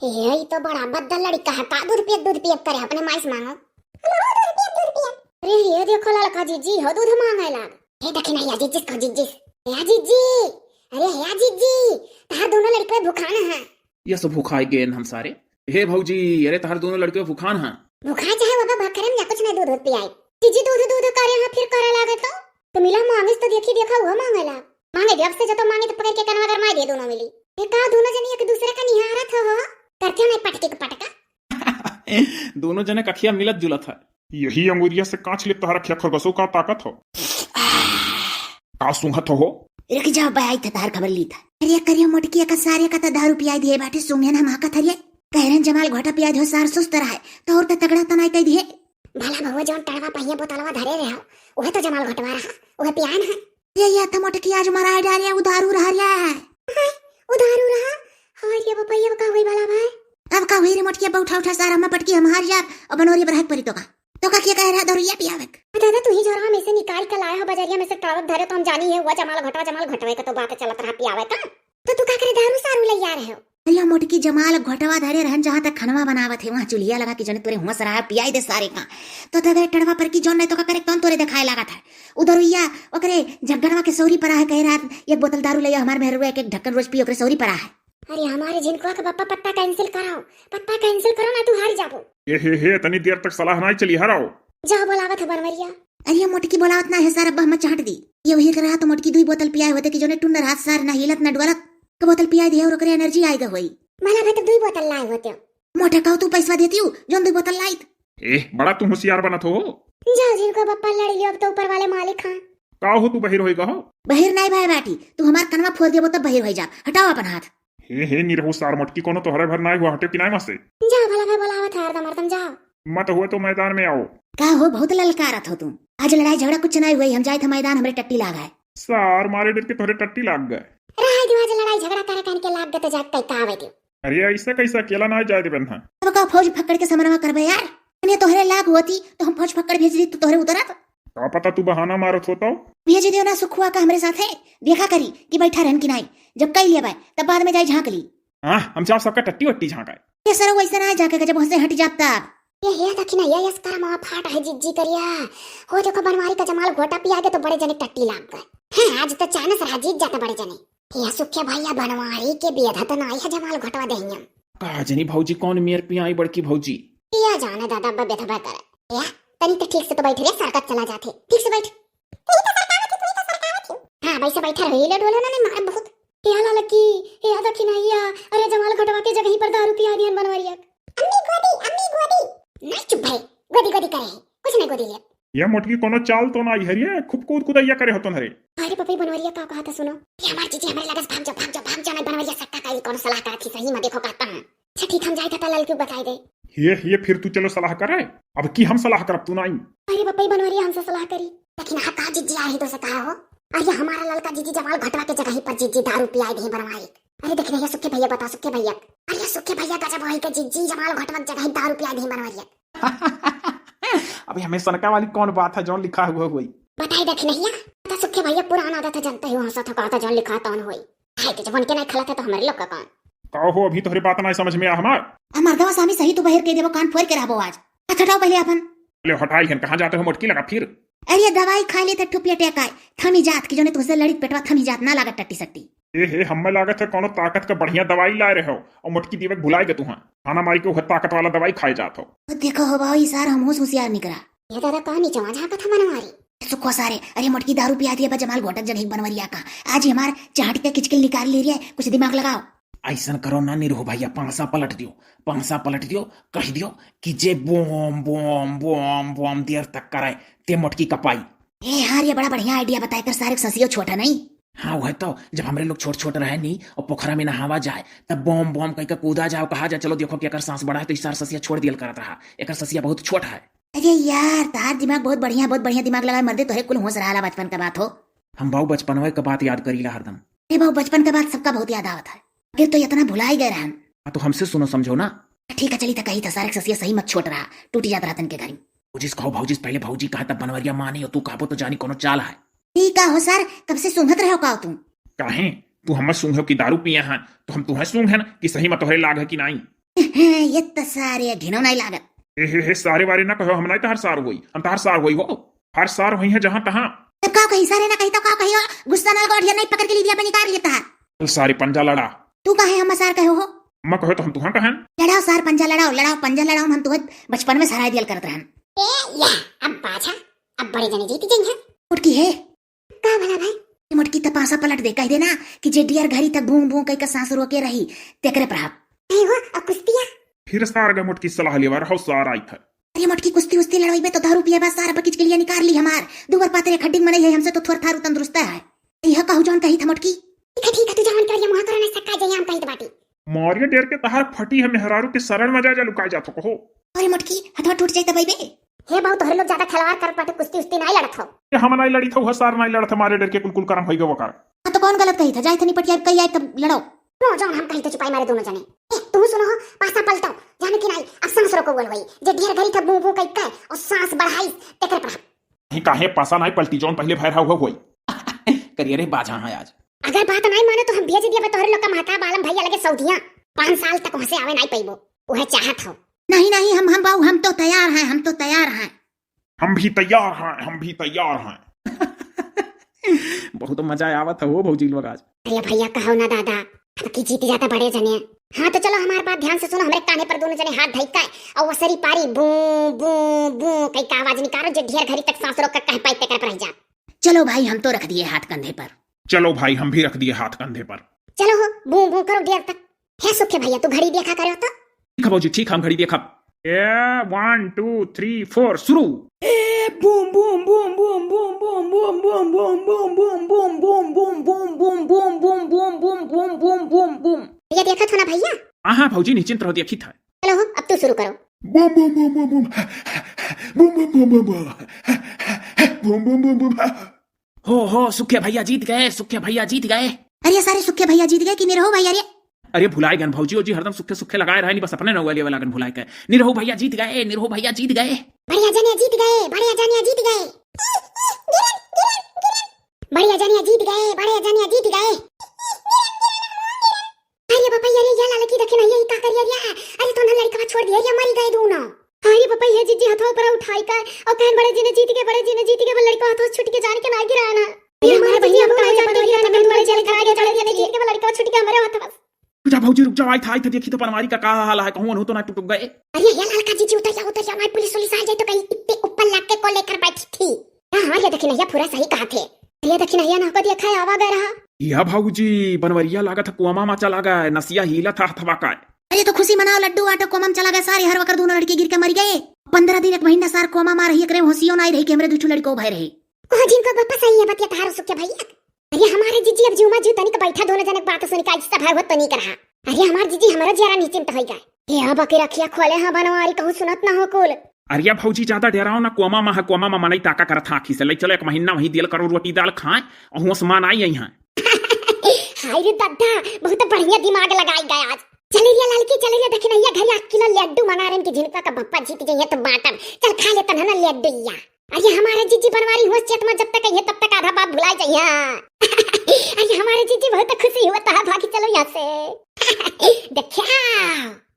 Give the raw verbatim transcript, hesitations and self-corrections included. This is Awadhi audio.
ए, ई तो बड़ा बद्दल लड़िका है, का दूध पियत, दूध पियत करे, अपने माई से मांगो। हमहू दूध पियत, दूध पियत। अरे, ये देखो ललका जिज्जी, हो दूध मांगे लाग। हे दखिनहिया जिज्जिस को जिज्जिस। हे जिज्जी, अरे हे जिज्जी, तहार दोनों लड़िका भुखान है। ये सब भुखाई गए हम सारे। हे भौजी, अरे तहार दोनों लड़िका भुखान है। भुखाए चाहे बाबा भखरे में जा कुछ नहीं दूध, दूध पियाई। जिज्जी दूध, दूध करे हाँ, फिर करे लागे तो। तो मिला मांगिस तो देखी देखा हुआ मांगे लाग। मांगे जब से जतो मांगे तो पकड़ के कनवा गरमाए दे दोनों मिली। ये का दोनों जनी एक दूसरे का निहारत हो? करते हो नहीं पटके के पटका? दोनों जने कखिया मिलत जुलत है। यही अंगुरिया से कांच ले तोहरा खिया खरगसो का ताकत हो। का सूंघत हो? रुक जाओ, बयाई था तार खबर ली था। अरे करियो मोटकी का सारे का तो दारू पियाई दिए बाटे, सूंघे ना माका थरिए। कहरन जमाल घोटा पियाई दियो, सार सुस्त रहा है। तो और तो तगड़ा तनाई तई दिए। भला भवा जौन टड़वा पहिया बोतलवा धरे रहे हो, वह तो जमाल घोटवा रहा, वह पियान है। ये, ये तो मोटकी आज मराए डालिया, उधारू रहा रिया। हाय, उधारू रहा? हाय रे बपैया, का होई वाला भाई? अब का हुई रे मोटकिया, बैठा उठा सारा में पटकी हम हार जाब, अब बनोरी बरहक परी तो का? तो का किया कह रहा दरुइया पियावेक? दादा, तू ही झोरवा में से निकाल के लाए हो, बजरिया में से टावक धरे तो हम जानी है, हुआ जमाल घटवा, जमाल घटवे का तो बात चलत रहा पियावे का। तो तू का करे दारू सारू ले आ रहे हो? अरे मोटकी जमाल घोटवा धरे रहन, जहाँ तक खनवा बनावत है, वहाँ चुल्हिया लगा के जने तोरे हुआ सराय पियाई दे सारे का। तो तगे टड़वा पर की जौन नहीं तो का करे, कौन तोरे दिखाए लागत है? उधर हुइया ओकरे झग्गनवा के सौरी परा है, कहे रात एक बोतल दारू ले आओ, हमार मेहरुआ एक एक ढक्कन रोज पी, ओकरे सौरी परा है। अरे हमारे झिनकुआ के पप्पा पत्ता cancel कराओ, पत्ता cancel करो ना, तू हार जाबो। ए हे हे, तनी देर तक सलाह नाई चली, हराओ। जाओ बोलावत है बनवरिया। अरे मोटकी बोलावत ना है सर, अब हम चाट दी। ये वही करा तो मोटकी दुई बोतल पियाए होते कि जोने टुन्नर हाथ सार ना हिलत ना डोलत। का बोतल पियाए दिया और ओकरे energy आएगा होई। भला भाई तो दुई बोतल लाए होते हो। मोटा कहू तू पैसा देती हूँ, जोन दुई बोतल लाइत। ए, बड़ा तू होशियार बनत हो। जाओ जिनको बप्पा लड़ लियो, अब तो ऊपर वाले मालिक हैं। का हो तू बहिर होई गहो? बहिर नाई भाई बाटी, तू हमार कनवा फोड़ देबो तब बहिर होई जा। हटाओ अपन हाथ। हे, हे, निरहू सार मोटकी, कोनो तोहरे भर नाई हुआ, हटे कि नाई मसे। जाओ भला भाई बोलावत है हरदम, हरदम जाओ। मत हुए तो मैदान में आओ। का हो, बहुत ललकारत हो तुम। आज लड़ाई झगड़ा कुछ नाई हुई, हम जाए थे मैदान, हमरे टट्टी लाग है। सार मारे डर के तोहरे टट्टी लाग गए। रहे दियो, आज लड़ाई झगड़ा करे कहन के लाग गए तो जाके कई का आवे दियो। अरे ऐसे कैसे अकेला ना जाए देबे ना। अब का फौज फक्कड़ के समनवा करबे यार? अने तोहरे लाग होती तो हम फौज फक्कड़ भेज दी तो तोहरे उतरत। का पता तू बहाना मारत हो तो। भेज दियो ना सुखुआ का हमरे साथ है, देखा करी कि बैठा रहन कि नाई। जब कई लेबे तब बाद में जाई झांक ली। हाँ, हम जाओ सबका टट्टी वट्टी झांका। ये सर वैसे ना झांकेगा, जब वहाँ से हट जाब तब। ये, ये देखी ना, ये यस करमवा फाट है जिज्जी करिया। हो देखो बनवारी का जमाल घोटा पिया के तो बड़े जने टट्टी लाग गए। हैं, आज तो चानस रहा जीत जाते बड़े जने। या सुखे भैया बनवारी के बेधा तो नाई है जमाल घोटवा देहियम। का जनी भौजी कौन मेर पियाई बड़की भौजी? पिया जाने दादा अब्बा बेधबा करे। या, तनी तो ठीक से तो बैठ रे, सरकत चला जाते। ठीक से बैठ। तू ही तो सरकावत ही, तू ही तो सरकावत ही। हाँ, वैसे बैठा रहो, हिले डोले ना, नहीं मारे बहुत। या ललकी, या दखिनैया, अरे जमाल घोटवा के जगह ही पर दारू पिया दियन बनवरिया। अम्मी गोदी, अम्मी गोदी। नहीं चुप भाई, गोदी गोदी करे है, कुछ नहीं गोदी लिया। ये मोटकी कोनो चाल तो ना आई है रे, खूब कूद कुदैया करे होतन हरे। अरे पपई बनवरिया का कहा था सुनो। ये हमार जीजी हमरे लगस भाग जाओ, भाग जाओ, भाग जाओ, नहीं बनवरिया सक्का का ई कौन सलाह करत थी सही में देखो कहता हूँ। अच्छा ठीक हम जाए था ललकी बताई दे। ये, ये फिर तू चलो सलाह करे, अब की हम सलाह करब तू नाई। अरे पपई बनवरिया हमसे सलाह करी, लेकिन हाँ का जीजी आई तो से कहा हो। अरे हमारा ललका जीजी जमाल घोटवा के जगह ही पर जीजी दारू पियाई दे बनवाई। अरे देख रहे सुखे भैया बता सुखे भैया। अरे सुखे भैया गजब होई के जीजी जमाल घोटवा के जगह ही दारू पियाई दे बनवरिया। अभी हमें सनका वाली कौन बात है जौन लिखा हुआ हुई? बताई देख नहीं है। तो सुखे भैया पुराना आदत है जानते हो हंसा थका था जौन लिखा तौन होई। हाय तो जब उनके नहीं खलत है तो हमारे लोग का कौन? का हो अभी तोहरे बात ना समझ में आ हमार? हमार दवा सामी सही तू बहिर के देबो कान फोड़ के रहबो आज। अच्छा हटाओ पहले अपन। ले हटाई हन कहाँ जाते हो मोटकी लगा फिर? अरे दवाई खा ले तो ठुपिया टेकाए। थमी जात की जोने तुझसे लड़ी पेटवा थमी जात ना लागत टट्टी सट्टी। ए हे, हम्मे लागत है कोनो ताकत का बढ़िया दवाई लाए रहे हो और मोटकी दीवे के भुलाए गए तुहाँ। खाना मारी के वह ताकत वाला दवाई खाए जात हो। ओ देखो हो भाई सार, हम होश होशियार निकरा। ये दादा कहाँ नीचे वहाँ झाँकत है मनमारी? सुखो सारे, अरे मोटकी दारू पिया दिया बा जमाल घोटक जगह बनवरिया का। आज ही हमार चाट के किचकिल निकाल ले रही है, कुछ दिमाग लगाओ। ऐसन करो ना निरहू भैया, पांसा पलट दियो, पांसा पलट दियो, कह दियो कि जे बोम बोम बोम बोम देर तक करे, ते मोटकी कपाई। ए हाँ, ये बड़ा बढ़िया idea बताए कर सारे, ससियो छोटा नहीं। हाँ, वह तो, जब हमरे लोग छोट छोट रहे नी और पोखरा में नहावा जाए, तब बम बम कह के कूदा जाओ, कहा जा, "चलो देखो कि एकर सांस बड़ा है," तो ई सार ससिया छोड़ दियल करत रहा, "एकर ससिया बहुत छोट है।" अरे यार, तार दिमाग बहुत बढ़िया, बहुत बढ़िया दिमाग लगा, मर्दे तोहरे कुल होश रहा बचपन का बात हो। हम बाऊ बचपनवे का बात याद करीला हरदम। अरे बाऊ, बचपन का बात सबका बहुत याद आवत है, फिर तो इतना भुलाई गए रहन। हाँ, तो हमसे सुनो, समझो ना। ठीक है, चली तो कही था, सारे ससिया सही मत छोट रहा, टूटी जात रहा तन के घरी। भौजी से कहो, भौजी से पहले भौजी कहा, तब बनवरिया मानी हो, तू कहबो तो जानी कोनो चाल है। ठीक का हो सर, कब से सूंघत रहो का तू? काहे? तू हमें सूंघो कि दारू पिए हैं, तो हम तुहें सूंघे ना कि सही में तोहरे लाग है कि नाई? हाँ, ये तो सारे घिनौ नाहीं लागत। ए, हे, हे, सारे वारे ना कहो, हम नाहीं तोहार सार होई, हम तोहार सार होई हो। हर सार होई है जहाँ तहाँ। तब का कही, सारे ना कही तो का कही हो? गुस्सा ना लगाओ, ढेर नाहीं पकड़ के लीजिए, अपनी कार लेता है। चल सारे पंजा लड़ा। तू काहे हम सार कहो हो? अम्मा कहो तो हम तुहाँ कहन। लड़ाओ सार पंजा लड़ाओ, लड़ाओ पंजा लड़ाओ, हम तुहे बचपन में सराय दियल करत रहन। ए, या, अब बाझा, अब बड़े जने जीत गई हैं। मोटकी है। का भला भाई? ये मोटकी त पासा पलट दे, कह देना कि जे डियर घरी तक भूं भूं कह के सांस रोके रही, तेकरे प्रभाव। नहीं हो, अब कुश्तिया? फिर सार गए मोटकी सलाह लेवा रहो, सार आई था। अरे मोटकी, कुश्ती उस्ती लड़वाई में तो दारू पिए बा, सार बकिच के लिए निकाल ली हमार। दू बार पातरे खड्डिंग मनई है, हमसे तो थोर थारू तंदुरुस्त है। यह कहू जौन कही था मोटकी। ठीक है, ठीक है, तू जौन करिया मुहा करो ना, सक्का जइया हम कही तो बाटी। मारिया डेर के तहार फटी है मेहरारू के शरण में जा, जा लुकाए जात हो कहो। अरे मोटकी, हथवा टूट जाए तब अइबे। हे बाऊ, तोहरे लोग ज्यादा खिलवाड़ करत बाटे, कुश्ती उश्ती नाहीं लड़त हो। ये हम नाहीं लड़ित हो, सार नाहीं लड़त, मारे डेर के कुल कुल करम होई गए वकार। हाँ तो कौन गलत कही था, जाए थे निपटिया, कही आए तब लड़ो। नो जौन हम कही तो चुपाई मारे दोनों जने। ए, तू सुनो हो, पासा पलटो, जाने की नाहीं, अब सांस रोको बोल होई। जे ढेर घरी था बू बू कही के, और सांस बढ़ाई, तेकर पर। नहीं काहे पासा नाहीं पलटी, जौन पहले भैर हुआ होई। करिए रे बाझा हाँ आज। अगर बात नाहीं माने तो हम भेज दिया तोहरे लोग का महता बालम भैया लगे सऊदिया। पाँच साल तक वहाँ से आवे नाहीं पैबो, वह चाहत हो। नहीं, नहीं, हम, हम बाऊ, हम तो तैयार हैं, हम तो तैयार हैं। हम भी तैयार हैं, हम भी तैयार हैं। बहुत मजा आवत है हो भौजी लोग आज। अरे भैया कहो ना दादा, अब की जीत जाता बड़े जने। हाँ तो चलो हमार बात ध्यान से सुनो, हमरे काने पर दोनों जने हाथ धई के और वसरी पारी बू बू बू कई का आवाज निकालो, जे ढेर घरी तक सांस रोक के कह पाई तेकर पर रह जा। चलो भाई, हम तो रख दिए हाथ कंधे पर। चलो भाई, हम भी रख दिए हाथ कंधे पर। चलो हो, बू बू करो ढेर तक। हे सुखे भैया, तू घड़ी देखा करो तो। ठीक है भौजी, ठीक, हम घड़ी देखब। ए, one, two, three, four, शुरू। ए, बूम, बूम, बूम। भैया देखत हो ना भैया? हाँ, हाँ भौजी, निश्चिंत रहो, देखी था। चलो हो, अब तू शुरू करो। बूम, बूम, बूम, बूम, बूम। बूम, बूम, बूम, बूम, बूम। बूम, बूम, बूम, बूम। हो, हो, सुखे भैया जीत गए, सुखे भैया जीत गए। अरे सारे सुखे भैया जीत गए कि निरहू भैया रे? अरे भुलाए गन भौजी, ओ जी हरदम सुखे सुखे लगाए रहे नी, बस अपने नौवा लेवे लागन भुलाए के। निरहू भैया जीत गए, निरहू भैया जीत गए। बढ़िया जने जीत गए, बढ़िया जने जीत गए। बढ़िया जने जीत गए, बढ़िया जने जीत गए। अरे बापा, अरे या ललकी देखे नहीं, ये का करिया रे? अरे तो ना लड़कवा छोड़ दिया, ये मरी गए दोनों। अरे बापा, ये जीजी हथवा ऊपर उठाई का और कहन बड़े जी ने जीत गए, बड़े जी ने जीत गए, वो लड़का हथवा छूट के जाने के ना गिरा ना। अरे हमारे बहिनी, हम काहे जान के गिरा ना, बड़े जी ने जीत गए, वो लड़का छूट के हमारे हथवा। रुक जा भौजी, रुक जा, आई था, आई था, देखी तो बनवारी का का हाल है, कहूँ अनहु तो ना टूट गए। अरे ये ललका जीजी उतर जा, उतर जा, हमारी पुलिस उलिस आ जाए तो कहीं इतने ऊपर लाग के को लेकर बैठी थी। हाँ, हाँ, ये देखी नैया पूरा सही कहा थे। ये देखी नैया ना को देखा है, आवा गए रहा। या भौजी, बनवरिया लागत है, कोमा मा चला गए, नसिया हिला था हथवा का। अरे तो खुशी मनाओ लड्डू, आटो कोमा मा चला गए सारे, हर वकर दोनों लड़के गिर के मर गए। पन्द्रह दिन, एक महीना सार कोमा मा रही, एकरे होशियो नाहीं रही कि हमरे दुठू लड़को भय रहे। कहो जिनको बापा सही है बतिया तहारो सुखे भैया। अरे हमारे जीजी अब जूमा जू तनिक बैठा, दोनों जनक बात सुन के आज सब हो तो नहीं कर रहा। अरे हमार जीजी हमारा जरा निश्चिंत होई गए। हे अब के रखिया खोले हाँ बनवारी, कहूँ सुनत ना हो कुल। अरे भौजी ज्यादा डेराओ ना, कोमा मा है, कोमा मा मनई ताका करत हाँ आँखी से। ले चलो एक महीना वहीं दियल करो रोटी दाल खाए और होश मान आई यहाँ। हाय रे दादा, बहुत बढ़िया दिमाग लगाई गया आज। चले रे ललकी, चले रे, देखी नैया घरे आठ किलो लड्डू मंगा रहे कि जिनका का बप्पा जीत जाइए तो बांटब। चल खा ले तन्हा ना लड्डू या। अरे हमारे जीजी बनवारी हुआ चेत में जब तक है तब तक आधा बात भुला जाइए। अरे हमारे जीजी बहुत खुशी हुआ था, भागी चलो यहाँ से। देखा।